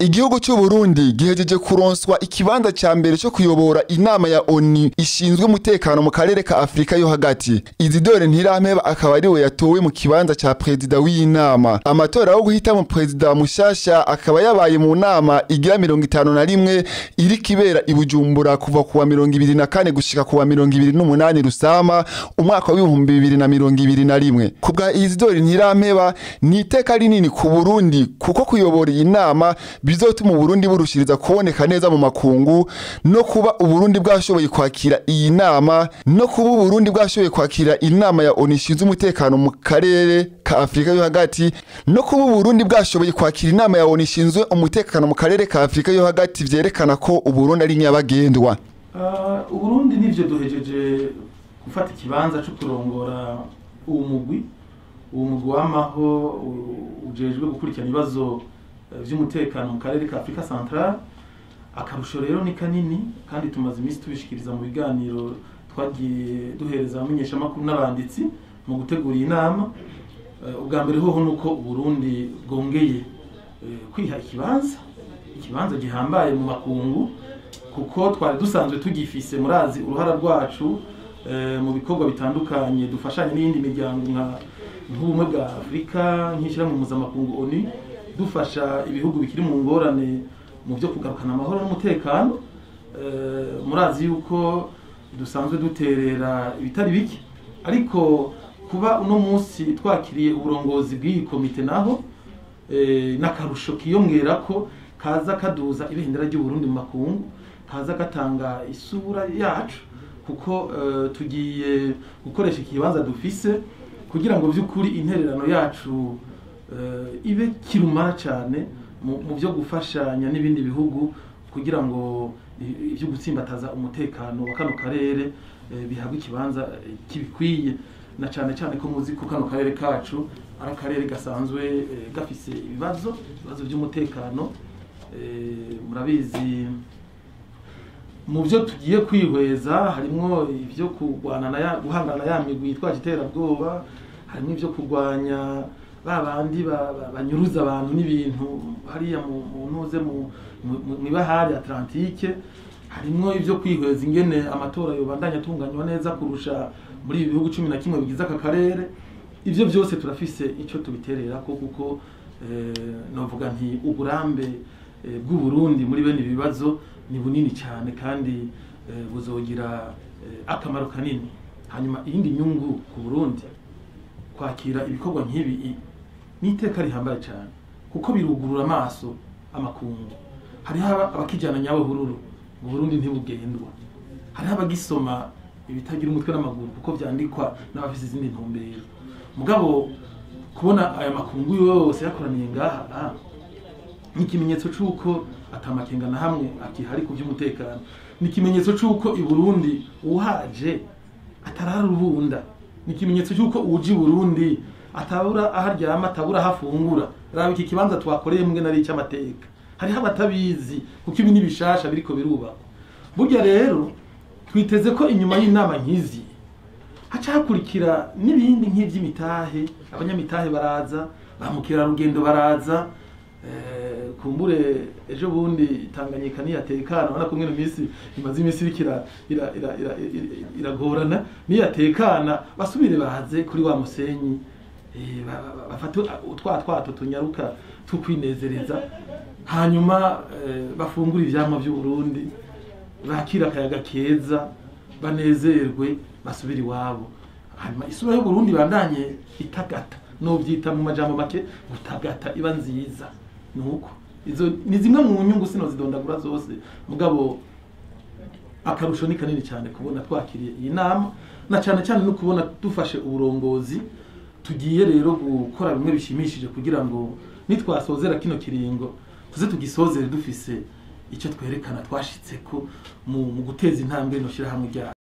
Igihugu cy'u Burundi gihejeje kuronswa ikibanza ca mbere cyo kuyobora inama ya ONU ishinzwe umutekano mu karere ka Afrika yo hagati. Isidore Ntirampeba akaba ariwe yatowe mu kibanza ca prezida w'inama. Amatora yo guhitamo prezida mushasha akaba yabaye mu nama igira 51 iri kibera i Bujumbura kuva kuwa 24 gushika kuwa 28 Rusama umwaka wa 2021. Kubwa Isidore Ntirampeba ni iteka rinini ku Burundi kuko kuyobora iyi nama bizotuma Uburundi burushiriza kuboneka neza mu makungu no kuba Uburundi bwashoboye kwakira iyi nama no kuba Uburundi bwashoboye kwakira inama ya ONU ishinzwe umutekano mu karere ka Afrika yo hagati no kuba Uburundi bwashoboye kwakira inama ya ONU ishinzwe umutekano mu karere ka Afrika yo hagati vyerekana ko Uburundi ari nyabagendwa. Uburundi nivyo duhejeje gufata ikibanza cyo kurongora uwo mugwi w'amaho ujejwe gukurikirana ibibazo vy'umutekano mu karere ka Afrika Central. Akarusho rero ni kanini kandi tumaze iminsi tubishikiriza mu biganiro twagiye duhereza abamenyeshamakuru n'abanditsi mu gutegura iyi nama. Ubwa mbere hoho nuko Uburundi bwongeye kwiha ikibanza gihambaye mu makungu, kuko twari dusanzwe tugifise. Murazi uruhara rwacu mu bikorwa bitandukanye dufashanye n'iyindi miryango nk'ubumwe bwa Afrika, nk'ishyirahamwe mpuzamakungu ONU, dufasha ibihugu bikiri mu ngorane mu byo kugarukana amahoro n'umutekano. Murazi yuko dusanzwe duterera ibitari bike, ariko kuba uno munsi twakiriye uburongozi bw'iyi komite naho n'akarusho kiyongera ko kaza kaduza ibendera ry'u Burundi mu makungu, kaza gatanga isura yacu, kuko tugiye gukoresha ikibanza dufise kugira ngo by'ukuri intererano yacu ibe kirumara cyane mu byo gufashanya n'ibindi bihugu kugira ngo ibyo gutsimbataza umutekano wa kano karere bihabwe ikibanza kibikwiye, na cyane cyane ko muzi ko kano karere kacu ari akarere gasanzwe gafise ibibazo by'umutekano. Murabizi mu byo tugiye kwihweza harimo ibyo kurwana na guhangana ya migwi yitwaje iterabwoba, harimo ibyo kurwanya babandi banyuruza abantu n'ibintu hariya mu ntuze mu ibahari Atlantique, harimo ibyo kwihweza ingene amatora yobandanya atunganywa neza kurusha muri ibi bihugu 11 bigize aka karere. Ivyo byose turafise ico tubiterera ko kuko novuga nti uburambe bw'u Burundi muri bene ibibazo ni bunini cyane kandi buzogira akamaro kanini. Hanyuma iyindi nyungu ku Burundi, kwakira ibikorwa nk'ibi ni iteka rihambaye cyane kuko birugurura amaso amakungu. Hariho abakijana nyawe hururu ngo Burundi ntibugendwa, hariho abagisoma ibitagira umutwe n'amaguru kuko vyandikwa n'abafise izindi ntumbero. Mugabo kubona aya makungu yose yakoraniye ngaha ni ikimenyetso c'uko atamakenga na hamwe akihari ku vy'umutekano, ni ikimenyetso c'uko i Burundi uhaje atararubunda, ni ikimenyetso c'uko uje i Burundi atabura aharyama, atabura hafungura. Raba iki kibanza twakoreye mbwe nari icy'amateka, hariho abatabizi kuko ibi nibishasha biriko birubakwa. Burya rero twiteze ko inyuma y'inama nkizi haca hakurikira n'ibindi nk'ivy'imitahe. Abanyamitahe baraza, ba mukerarugendo baraza, kumbure ejo bundi Tanganyika niyatekana, ubona ko mwino minsi imaze iminsi iriko iragorana, niyatekana basubire baze kuri wa musenyi, bafate utwa tunyaruka tukwinezereza, hanyuma bafungura ivyamwa vy'u Burundi, bakira akayaga keza, banezerwe, basubire iwabo. Hanyuma isura y'u Burundi bandanye itagata, novyita mu majambo make gutagata, iba nziza. Nuko izo ni zimwe mu nyungu sino zidondagura zose, mugabo akarusho ni kanini cyane kubona twakiriye iyi nama, na cyane cyane no kubona dufashe uburongozi. Tugiye rero gukora bimwe bishimishije kugira ngo nitwasozera kino kiringo tuze tugisozere dufise icyo twerekana twashitseko mu guteza intambwe no shira hamwe ryacu.